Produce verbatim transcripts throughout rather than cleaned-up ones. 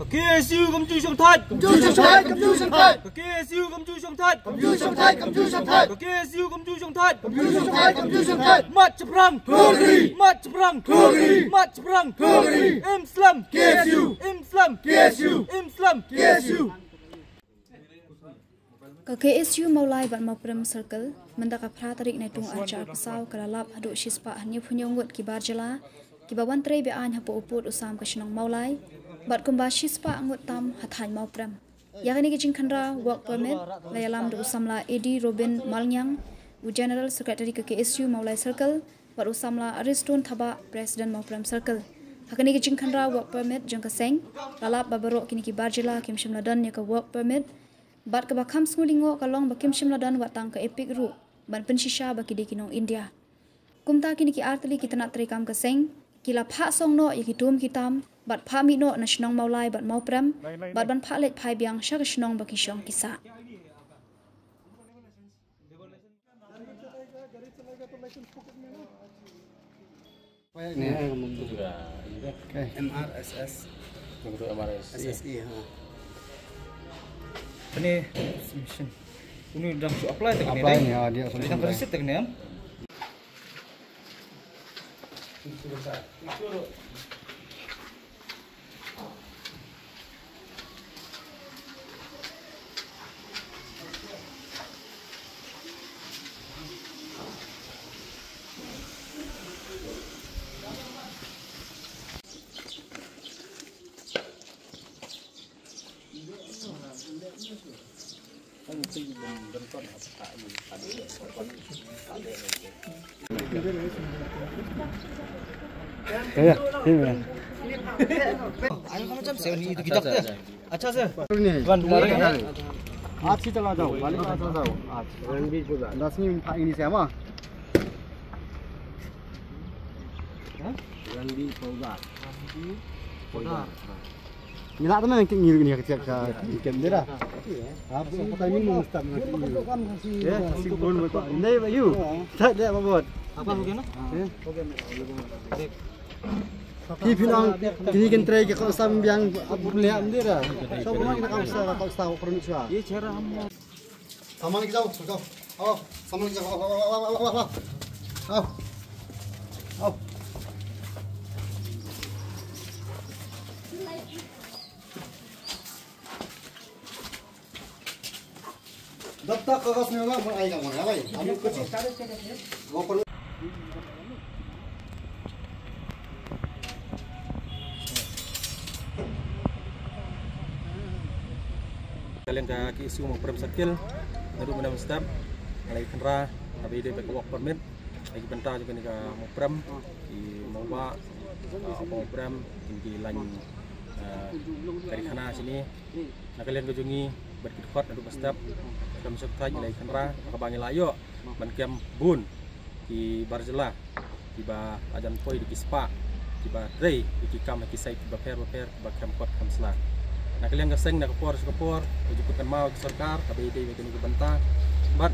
Ka K S U kam ju shong thait. Kam ju shong thait, kam ju shong thait. Ka K S U kam ju shong thait. Kam ju shong thait, kam ju shong thait. Ka K S U kam ju shong thait. Kam ju shong thait, kam ju shong thait. Mat shaphrang. Thugri. Mat shaphrang. Thugri. Mat shaphrang. Thugri. Im slem. K S U. Im slem. K S U. Im slem. K S U. Ka K S U Mawlai bad Mawprem Circle, mynta ka phra tarik Naitung arhajar arphew saw ka la lap haduh shispah hynñiewphew hynñiew ngut ki bar jylla, kiba wan trei be-aiñ hapoh u pud u sam ka shnong Mawlai, bad kumba shispah ngut tam ha thaiñ Mawprem. Ïa kane ka jingkhynra work permit la ïalam da u samla A D Robin Malngiang, u General Secretary ka K S U Mawlai Circle, bad u samla Ariston Thabah, President Mawprem Circle. Ha kane ka jingkhynra work permit jong ka seng, la lap ba baroh kine ki bar jylla kim shym la don ïa ka work permit, bad kaba kham sngewlyngngoh ka long ba kim shym la don wat tang ka EPIC ruh ban pynshisha ba ki dei ki nong India. Kumta kine ki artylli ki tnat treikam ka seng ki la phah song noh ïa ki tum ki tam bad phah mih noh na shnong Mawlai bad Mawprem, bad ban phah leit phai biang sha ka shnong ba ki shong ki sah. Apa ya ini? Itu juga. Oke. M R S S. Untuk M R S S. S S I, ha. Ini submission. Ini udah su apply tak ni? Apply ni, ha, dia sudah apply. Receipt tak ni, ha? अच्छा से। आज ही चला जाओ, वाले चला जाओ आज। दस मिनट था इन्हीं से, हम। Rangbir Poudar. Poudar. Ngi la tang ngi ngi ka check ka kem dera. Ha, pata min mun start na. Ya, si bun bun. Nei ba yu. Start deh ba bot. Apa mungkin? Ya. Phi phi nang kini kan trei ke kau sam biang ab le am dera. So bun kita kau sa kau sa permit sua. Ye chera ham. Saman lagi jauh, jauh. Oh, saman lagi jauh. Aw, aw, aw, aw, aw, aw. Aw. Aw. Jab tak kagas nahi hoga, main aayega, main, bhai. Hum log kuch wo kar Ka liang ka K S U Mawprem Circle, naduh mynne mynstep nga la ïa khynra, nga ba ïadei bad ka work permit ha ki bynta jong kane ka Mawprem, ki Mawbah, ah, Mawprem, kin ki lain, ah, kari khana shane. Na ka liang ka jong ngi bad ki dkhot naduh mynstep, ka Mission Thait ngi la ïa khynra, kaba ngi la ïoh ban kem bun ki bar jylla kiba la jan poi da ki spah kiba trei da ki kam ha ki site kiba pher bapher kiba khem kot khem sla. Na ka liang ka seng na ka por sha ka por ka ju kut kynmaw ki sorkar kaba ïadei bad kane ka bynta. Bad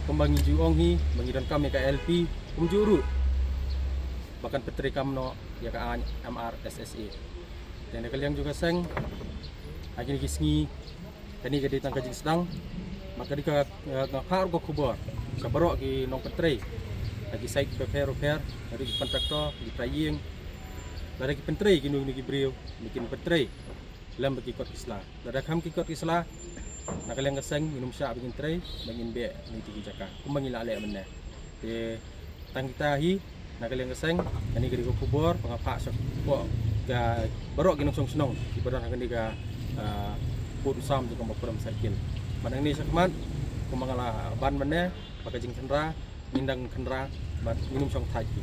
kumba ngi ju ong hi ba ngi donkam ïa ka I L P kumjuh ruh ba kan pyntreikam noh ïa ka aiñ M R S S A. Te na ka liang jong ka seng ha kine ki sngi kane ka dei tang ka jingsdang. Bad ka dei ka, eh, nga phah ruh ka khubor sha baroh ki nongpyntrei ha ki site kiba pher bapher, lada ki contractor, ki trai ïing, lada ki pyntrei kino kino ki briew, kin pyntrei lem bad ki kot ki sla. Lada kham ki kot ki sla, na ka liang ka seng ngin ym shah ba ngin trei, ba ngin beh na kito ki jaka kumba ngi la leh mynne. Te tang kita hi na ka liang ka seng, kane ka dei ka khubor ba nga phah sha baroh ki nongshong shnong kiba don ha kane ka, ah, pud u sam jong ka Mawprem Circle. Bad nangne shakhmat kumba nga la ban mynne ba ka jingkhynra ngin dang khynra bad ngin ym shong thait hi.